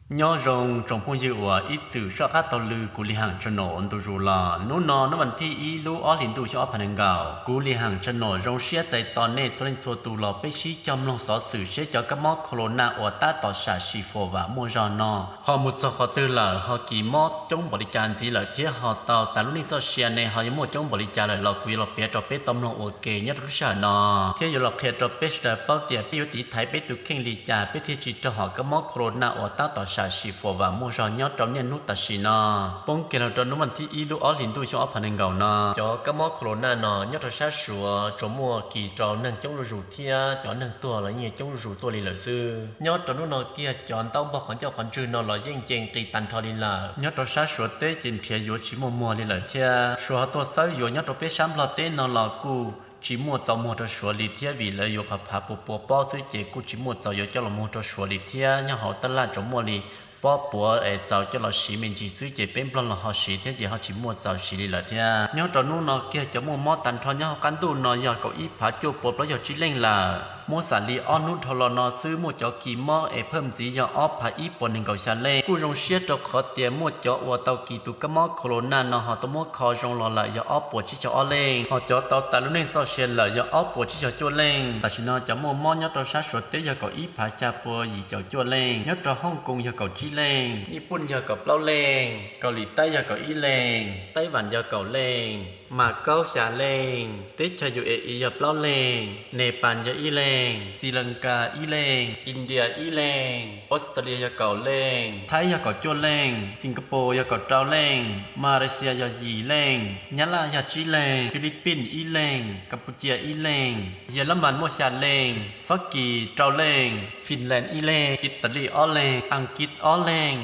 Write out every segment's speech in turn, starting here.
Nyob zoo tsoom phooj ywg uas ib txwm soj qab taug lw kuv Li Ham Channel ntu zus los. Hnub no hnub vas thib ib lub ob hlis ntuj xyoo ob phav nees nkaum, kuv Li Ham Channel zoo siab txais tos nej txhua leej txhua tus los peb sib cog mloog xov xwm seb cov kab mob corona uas tab tom sam sim fuam vam muaj zog no ho mus txog qhov twg lawm, ho kis mob coob npaum li cas ntxiv lawm thiab ho tau tas lub neej txoj sia ne ho yuav muaj coob npaum li cas lawm los kuv yuav los piav rau peb tau mloog ua ke nyob rau lub sij hawm no, thiab yuav los qhia rau peb sawv daws paub tias peb yuav tiv thaiv peb tus kheej li cas peb thiaj tsis raug hom kab mob corona uas tab tom sam sim fuam vam muaj zog nyob rau niaj hnub tam sim no. Poob kiag los rau hnub vas thib ib lub ob hlis ntuj xyoo ob phav nees nkaum no, cov kab mob corona no nyob rau sab Suav tsuas muaj kis rau neeg coob zuj zus thiab cov neeg tuag los yeej coob zuj zus tuaj li lawm xwb. Nyob rau hnub no kiag cov ntaub npog qhov ncauj qhov ntswg no los yeej nce nqis tag nrho li lawm. Nyob rau sab Suav teb ces nrhiav yuav tsis muaj muag li lawm thiab. Suav ho tuaj xawb yuav nyob rau peb sab Nplog teb no los kuj tsis muaj txaus muag rau Suav li thiab, vim lawv yuav phav phav pua pua pob xwb ces kuj tsis muaj txaus yuav coj los muag rau Suav li thiab. Nyob hauv tab laj tsuas muaj li pob puav es txaus coj los siv me ntsis xwb, ces peb Nplog los ho siv thiab ces ho tsis muaj txaus siv li lawm thiab. Nyob rau hnub no kiag cov muaj mob tag nrho nyob hauv qab ntuj no yog kaum ib phav cuaj puas plaub caug tsib leej lawm. Muab xam li ob hnub dhau los no xwb muaj cov kis mob es phaj ntxiv yog ob phav ib puas nees nkaum xya leej. Kuj zoo siab rau qhov tias muaj cov uas tau kis tus kab mob corona no ho tau muab kho zoo los lawm yog ob puas tsib caug ob leej, ho cov tau tas lub neej txoj sia lawm yog ob puas tsib caug cuaj leej. Tam sim no cov muaj mob nyob rau sab Suav teb yog kaum ib phav xya puas yim caum cuaj leej, nyob rau Hooj Koos yog kaum tsib leej, Nyij Pooj yog kaum plaub leej, Kaus Lim Taib yog kaum ib leej, Taib Vam yog kaum leej, Mas Kaub xya leej, teb chaws U A E yog plaub leej, Nepal yog ib leej, Sri Lanka ib leej, India ib leej, Australia yog kaum leej, Thaib yog kaum cuaj leej, Singapore yog kaum rau leej, Malaysia yog yim leej, Nyab Laj yog tsib leej, Philippines ib leej, Cambodia ib leej, Yelas Mas muaj xya leej, Fab Kis rau leej, Finland ib leej, Italy ob leej, Askiv ob leej,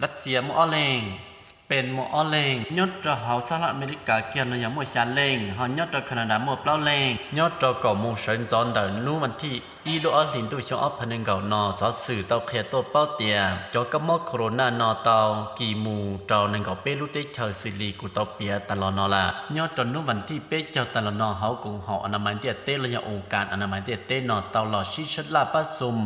Lav Xias muaj ob leej, Spain muaj ob leej. Nyob rau hauv sab laj Amelikas kiag no yog muaj xya leej, ho nyob rau Canada muaj plaub leej. Nyob rau kaum moos sawv ntxov ntawm hnub vas thib ib lub ob hlis ntuj xyoo ob phav nees nkaum no xov xwm tau qhia tuaj paub tias cov kab mob corona no tau kis mus rau nees nkaum peb lub teb chaws xws li kuv tau piav tas los no lawm. Nyob rau hnub vas thib peb caug tas los no hauv koom haum anamais ntiaj teb los yog ua kas anamais ntiaj teb no tau los sib sab laj pab xum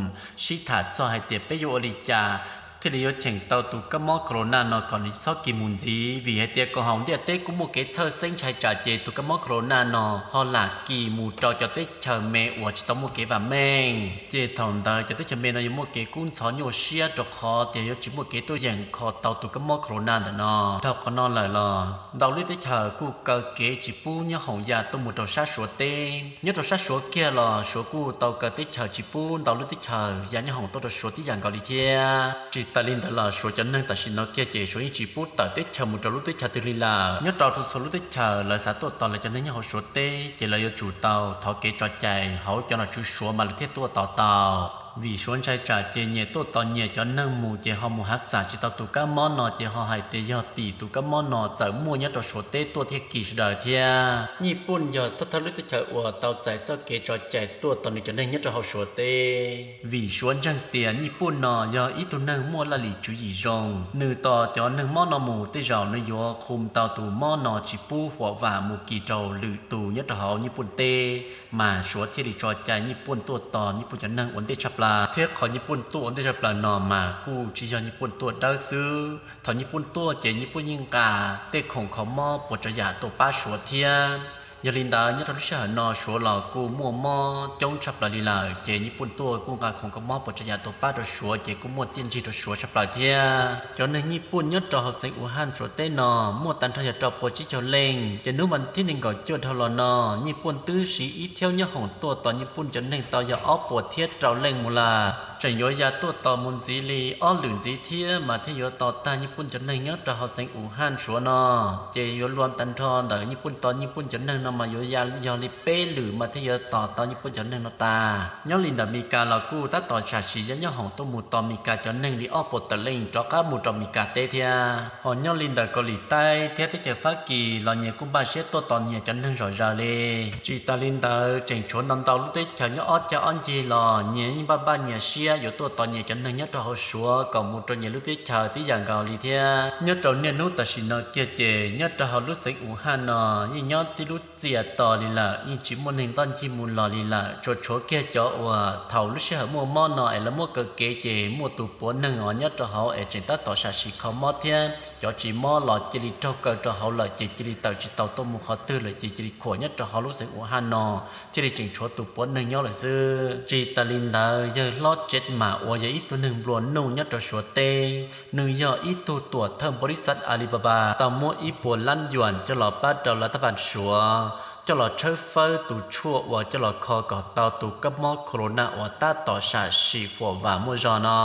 sib tham txog hais tias peb yuav ua li cas thiaj li yuav cheem tau tus kab mob corona no kom nws txhob kis mus ntxiv, vim hais tias koom haum ntiaj teb kuj muaj kev txhawj xeeb ntshai tsam ces tus kab mob corona no ho lam kis mus rau cov teb chaws me uas tsis tau muaj kev vam meej, ces thaum ntawd cov teb chaws me no yuav muaj kev kub ntxhov nyuaj siab rau qhov tias yuav tsis muaj kev tuaj yeem kho tau tus kab mob corona ntawm no. Dhau qhov no lawm los ntau lub teb chaws kuj kaw kev tsis pub nyob hoom ya tuaj mus rau sab Suav teb. Nyob rau sab Suav kiag los Suav kuj tau kaw teb chaws tsis pub ntau lub teb chaws ya nyob hoom tuaj rau Suav tib yam nkaus li thiab. Tsis tas li ntawd los Suav cov neeg tam sim no kiag ces Suav yeej tsis pub tawm teb chaws mus rau lub teb chaws twg li lawm. Nyob rau txhua txhua lub teb chaws lawv xav tuaj tos lawv cov neeg nyob hauv Suav teb ces lawv yuav tsum tau thov kev tso cai hauv cov nom tswv Suav mas lawv thiaj tuaj tos tau. Vim Suav ntshai tsam ces nyias tuaj tos nyias cov neeg mus ces ho mus hav xam tsis tau tus kab mob no ces ho hais tias yog tim tus kab mob no txawm muaj nyob rau Suav teb tuaj thiaj kis sawv daws thiab. Nyij Pooj yog thawj thawj lub teb chaws uas tau txais txoj kev tso cai tuaj tos nws cov neeg nyob rau hauv Suav teb, vim Suav ntseeg tias Nyij Pooj no yog ib tug neeg muaj laj lim tswv yim zoo, nws tos cov neeg mob no mus tej zaum nws yuav qhu tau tus mob no tsis pub huam vam mus kis rau lwm tus nyob rau hauv Nyij Pooj teb, mas Suav thiaj li tso cai Nyij Pooj tuaj tos Nyij Pooj cov neeg ua ntej tshaj plaws. Thiab qhov Nyij Pooj tuaj ua ntej tshaj plaws no mas kuj tsis yog Nyij Pooj tuaj dawb xwb, thaum Nyij Pooj tuaj ces Nyij Pooj yeej nqa tej khoom kho mob puas tsav yam tuaj pab Suav thiab. Yog li ntawd nyob rau lub sij hawm no Suav los kuj muaj mob coob tshaj plaws li lawm, ces Nyij Pooj tuaj kuj nqa khoom kho mob puas tsav yam tuaj pab rau Suav ces kuj muaj txiaj ntsig rau Suav tshaj plaws thiab. Cov neeg Nyij Pooj nyob rau hauv xeev Wuhan Suav teb no muaj tag nrho yog rau puas tsib caug leej, ces hnub vas thib nees nkaum cuaj dhau los no Nyij Pooj twb siv ib thiab nyob hoom tuaj tos Nyij Pooj cov neeg tau yog ob puas thiab rau leej mus lawm. Tseem yuav ya tuaj tos mus ntxiv li ob lwm ntxiv thiab mas thiaj yuav tos tag Nyij Pooj cov neeg nyob rau hauv xeev Wuhan Suav no, ces yuav luag tag nrho ntawm Nyij Pooj tos Nyij Pooj cov neeg no mas yuav ya yog li peb lwm mas thiaj yuav tos tau Nyij Pooj cov neeg no tas. Nyob li ntawm Mis Kas los kuj tab tom sam sim ya nyob hoom tuaj mus tos Mis Kas cov neeg li ob puas tawm leej rov qab mus rau Mis Kas teb thiab. Ho nyob li ntawm Kaus Lim Taib thiab teb chaws Fab Kis los nyias kuj npaj siab tuaj tos nyias cov neeg zom zaws li. Tsis tas li ntawd tseem tshuav ntau ntau lub teb chaws nyob ob cag ob ncig los nyias yeej npaj npaj nyias siab thiab yuav tuaj tos nyias cov neeg nyob rau hauv Suav kom mus rau nyias lub teb chaws tib yam nkaus li thiab. Nyob rau niaj hnub tam sim no kiag ces nyob rau hauv lub xeev Uhaj no yeej nyob tib lub txias tos li lawm, yeej tsis muaj neeg ntoj ncig mus los li lawm, tsuas tshuav kiag cov uas thaum lub sij hawm muaj mob no es lawv muab kaw kev ces muaj tus puav neeg os nyob rau hauv es tseem tab tom sam sim kho mob thiab. Cov tsis mob los cia li raug kaw rau hauv lawm ces cia li tawm tsis tau tuaj mus qhov twg lawm ces cia li khuam nyob rau hauv lub xeev Uhaj no thiaj li tseem tshuav tus puav neeg nyob lawm xwb. Tsis tas li ntawd, yawg hlob Tsev Mam uas yog ib tug neeg nplua nuj nyob rau Suav teb, nws yog ib tug tuam thawj npau li xav Alibaba tau muab ib puas lab yuam coj los pab rau lav thab npas Suav coj los tshawb fawb tus tshuaj uas coj los kho kom tau tus kab mob corona uas tab tom sam sim fuam vam muaj zog no.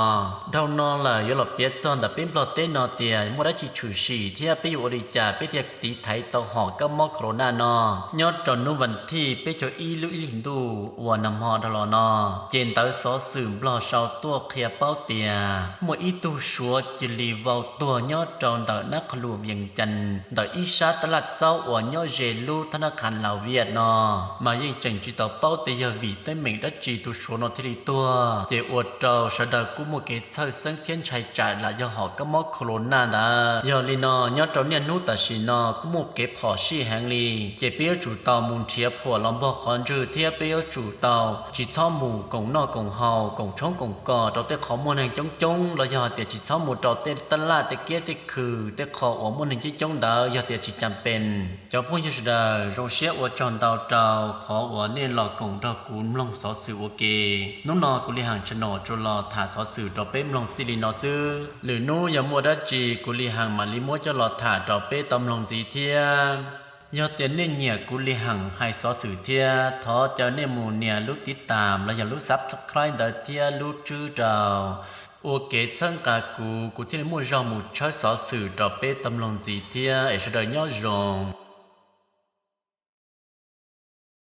Dhau no lawm yuav los piav txog ntawm peb Nplog teb no tias muaj dab tsi tshwm sim thiab peb yuav ua li cas peb thiaj tiv thaiv tau hom kab mob corona no. Nyob rau hnub vas thij peb caug ib lub ib hlis ntuj uas nag hmo dhau los no, ces ntawv xov xwm Nplog sau tuaj qhia paub tias muaj ib tug Suav cia li vau tuag nyob rau ntawm nab qhas lus Vias Cas ntawm ib sab taj laj xaub uas nyob ze lub thab nab qhas Las Vias no, mas yeej tseem tsis tau paub tias yog vim teeb meem dab tsi tus Suav no thiaj li tuag, ces ua rau sawv daws kuj muaj kev txhawj xeeb thiab ntshai tsam lam yog hom kab mob corona ntawd. Yog li no nyob rau niaj hnub tam sim no kuj muaj kev phom sij heev li, ces peb yuav tsum tau mus nrhiav phuam los npog qhov ntswg thiab peb yuav tsum tau tsis txhob mus koom noj koom haus koom tshoob koom kos rau tej qhov muaj neeg coob coob los yog tias tsis txhob mus rau tej taj laj tej kiab tej khw tej qho uas muaj neeg coob coob ntawd yog tias tsis cas pes. Cov phooj ywg sawv daws, zoo siab ua tsaug ntau rau qhov uas nej los koom nrog kuv mloog xov xwm ua ke. Hnub no kuv Li Ham channel tsuas los tham xov xwm rau peb mloog txij li no xwb. Lwm hnub yog muaj dab tsi kuv Li Ham mam li muab coj los tham rau peb tau mloog ntxiv thiab. Yog tias nej nyiam kuv Li Ham hais xov xwm thiab thov caw nej mus nias lub tiv tam los yog lub subscribe ntawd thiab lub tswb rau, ua kev txhawb nqa kuv, kuv thiaj li muaj zog mus tshawb xov xwm rau peb tau mloog ntxiv thiab es sawv daws nyob zoo.